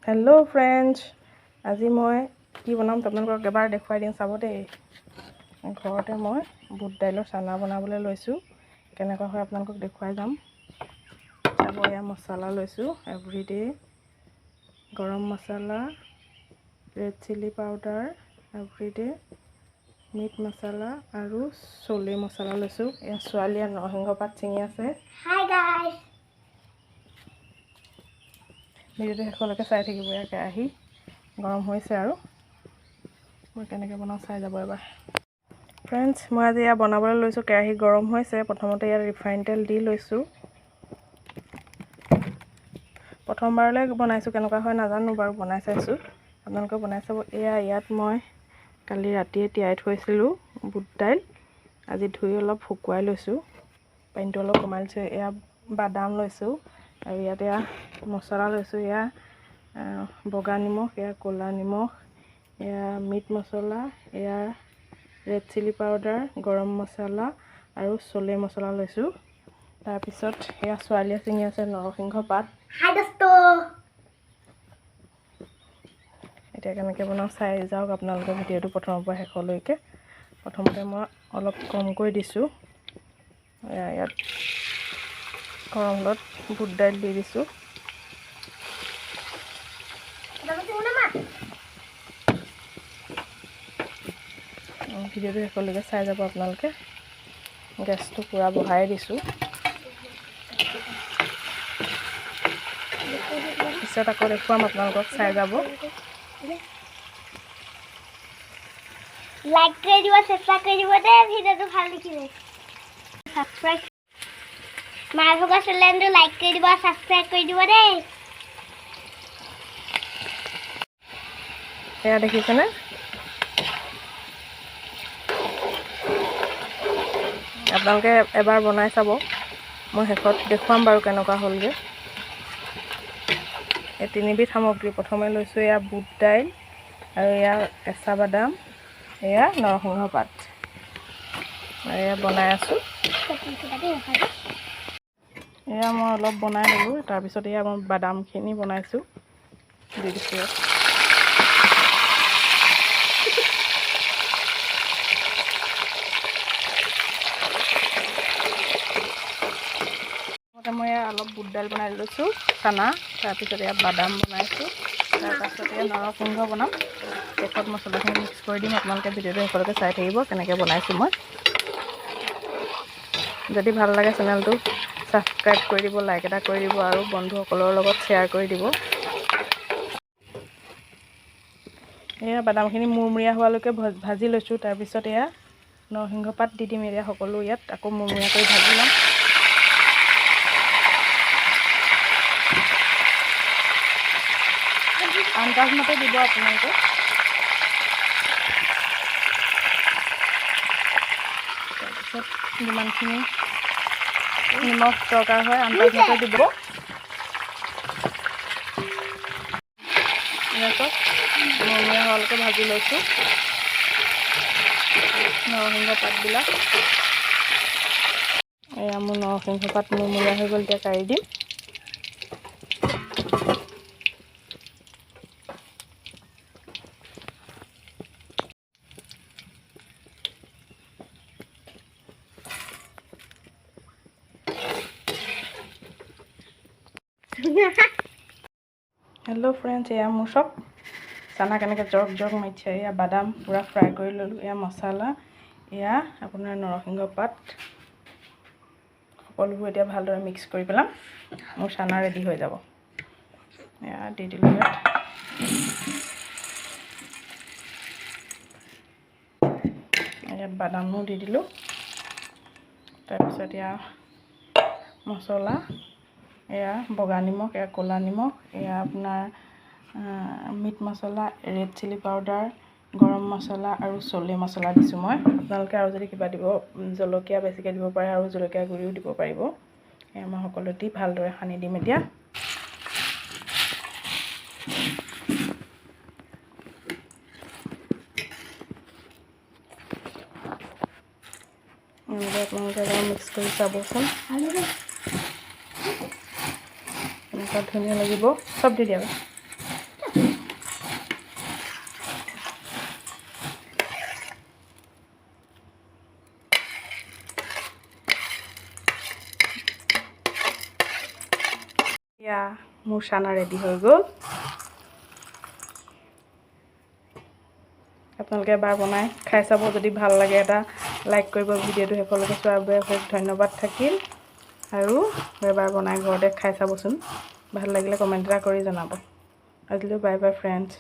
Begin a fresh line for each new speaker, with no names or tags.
Hello' friends, আজি মই কি বনাম আপোনালোকক এবাৰ দেখুৱাই দিম, চাব দেই। ঘৰতে মই বুট দাইলৰ চানা বনাবলৈ লৈছোঁ, কেনেকুৱা হয় আপোনালোকক দেখুৱাই যাম, চাব। এয়া মছলা লৈছোঁ, everyday garam masala, red chilli powder, everyday meat masala আৰু চলে মছলা লৈছোঁ। এয়া ছোৱালীয়ে নৰসিংহ পাত ছিঙি আছে।
Hi guys.
ভিডিঅ'টো শেষলৈকে চাই থাকিব। এয়া কেৰাহী গৰম হৈছে আৰু মই কেনেকৈ বনাওঁ চাই যাব এবাৰ। ফ্ৰেণ্ডছ, মই আজি এয়া বনাবলৈ লৈছোঁ। কেৰাহী গৰম হৈছে। প্ৰথমতে ইয়াত ৰিফাইন তেল দি লৈছোঁ। প্ৰথমবাৰলৈ বনাইছোঁ, কেনেকুৱা হয় নাজানো বাৰু, বনাই চাইছোঁ, আপোনালোকে বনাই চাব। এয়া ইয়াত মই কালি ৰাতিয়ে তিয়াই থৈছিলোঁ বুট দাইল, আজি ধুই অলপ শুকুৱাই লৈছোঁ, পানীটো অলপ কমাই লৈছোঁ। এয়া বাদাম লৈছোঁ আৰু ইয়াত এয়া মছলা লৈছোঁ। এয়া বগা নিমখ, এয়া ক'লা নিমখ, এয়া মিট মছলা, এয়া ৰেড চিলি পাউডাৰ, গৰম মছলা আৰু চলে মছলা লৈছোঁ। তাৰপিছত এয়া ছোৱালীয়ে ছিঙি আছে নৰসিংহ পাত।
হাই দোস্ত।
এতিয়া কেনেকৈ বনাওঁ চাই যাওক আপোনালোকে ভিডিঅ'টো প্ৰথমৰ পৰা শেষলৈকে। প্ৰথমতে মই অলপ কমকৈ দিছোঁ। এয়া ইয়াত গৰম হ'লত বুট দাইল দি দিছোঁ। ভিডিঅ'টো শেষলৈকে চাই যাব আপোনালোকে। গেছটো পূৰা বঢ়াই দিছোঁ। পিছত আকৌ দেখুৱাম আপোনালোকক, চাই যাব।
লাইক কৰি দিব, চেষ্টা কৰি দিব দেই, ভিডিঅ'টো ভাল দেখিলে ছাবস্ক্ৰাইব, মাৰ ভগা চেনেলটো লাইক কৰি দিব, ছাবস্ক্ৰাইব কৰি দিব দেই।
এয়া দেখিছেনে? আপোনালোকে এবাৰ বনাই চাব, মই শেষত দেখুৱাম বাৰু কেনেকুৱা হ'লগৈ। এই তিনিবিধ সামগ্ৰী প্ৰথমে লৈছোঁ। এয়া বুট দাইল আৰু এয়া কেঁচা বাদাম, এয়া নৰসিংহ পাত, আৰু এয়া বনাই আছোঁ। এয়া মই অলপ বনাই ল'লোঁ। তাৰপিছত এয়া মই বাদামখিনি বনাইছোঁ, দি দিছোঁ ইয়াত। প্ৰথমতে মই এয়া অলপ বুট দাইল বনাই লৈছোঁ চানা, তাৰপিছত এয়া বাদাম বনাইছোঁ, তাৰপাছত এয়া নৰসিংহ বনাম। শেষত মছলাখিনি মিক্স কৰি দিম। আপোনালোকে ভিডিঅ'টো শেষলৈকে চাই থাকিব কেনেকৈ বনাইছোঁ মই। যদি ভাল লাগে চেনেলটো ছাবস্ক্ৰাইব কৰি দিব, লাইক এটা কৰি দিব আৰু বন্ধুসকলৰ লগত শ্বেয়াৰ কৰি দিব। এয়া বাদামখিনি মূৰমূৰীয়া হোৱালৈকে ভাজি লৈছোঁ। তাৰপিছত এয়া নৰসিংহ পাত দি দিম। এয়া সকলো ইয়াত আকৌ মূৰমূৰীয়া কৰি ভাজি ল'ম। আন্দাজ মতে দিব আপোনালোকে। তাৰপিছত যিমানখিনি নিমখ দৰকাৰ হয় আন্দাজ মতে দিব। এনেকৈ মৰমীয়া হোৱালৈকে ভাজি লৈছোঁ নৰসিংহ পাতবিলাক। এয়া মোৰ নৰসিংহ পাত মৰমীয়া হৈ গ'ল, এতিয়া কাঢ়ি দিম। হেল্ল' ফ্ৰেণ্ডছ, এয়া মোৰ চব চানা কেনেকৈ জৰক জৰক মাৰিছে। এয়া বাদাম পূৰা ফ্ৰাই কৰি ল'লোঁ, এয়া মছলা, এয়া আপোনাৰ নৰসিংহ পাত, সকলোবোৰ এতিয়া ভালদৰে মিক্স কৰি পেলাম, মোৰ চানা ৰেডি হৈ যাব। এয়া দি দিলোঁ ইয়াত। ইয়াত বাদামো দি দিলোঁ। তাৰপিছত এয়া মছলা, এয়া বগা নিমখ, এয়া ক'লা নিমখ, এয়া আপোনাৰ মিট মছলা, ৰেড চিলি পাউডাৰ, গৰম মছলা আৰু চলে মছলা দিছোঁ মই। আপোনালোকে আৰু যদি কিবা দিব, জলকীয়া বেছিকৈ দিব পাৰে আৰু জলকীয়া গুড়িও দিব পাৰিব। এয়া মই সকলো দি ভালদৰে সানি দিম এতিয়া। এনেকৈ আপোনালোকে এবাৰ মিক্স কৰি চাবচোন, এনেকুৱা ধুনীয়া লাগিব। চব দি দিয়া। এয়া মোৰ চানা ৰেডি হৈ গ'ল। আপোনালোকে এবাৰ বনাই খাই চাব। যদি ভাল লাগে, এটা লাইক কৰিব। ভিডিঅ'টো শেষলৈকে চোৱাৰ বাবে অশেষ ধন্যবাদ থাকিল আৰু এবাৰ বনাই ঘৰতে খাই চাবচোন। ভাল লাগিলে কমেণ্ট এটা কৰি জনাব। আজিলৈ বাই বাই ফ্ৰেণ্ডছ।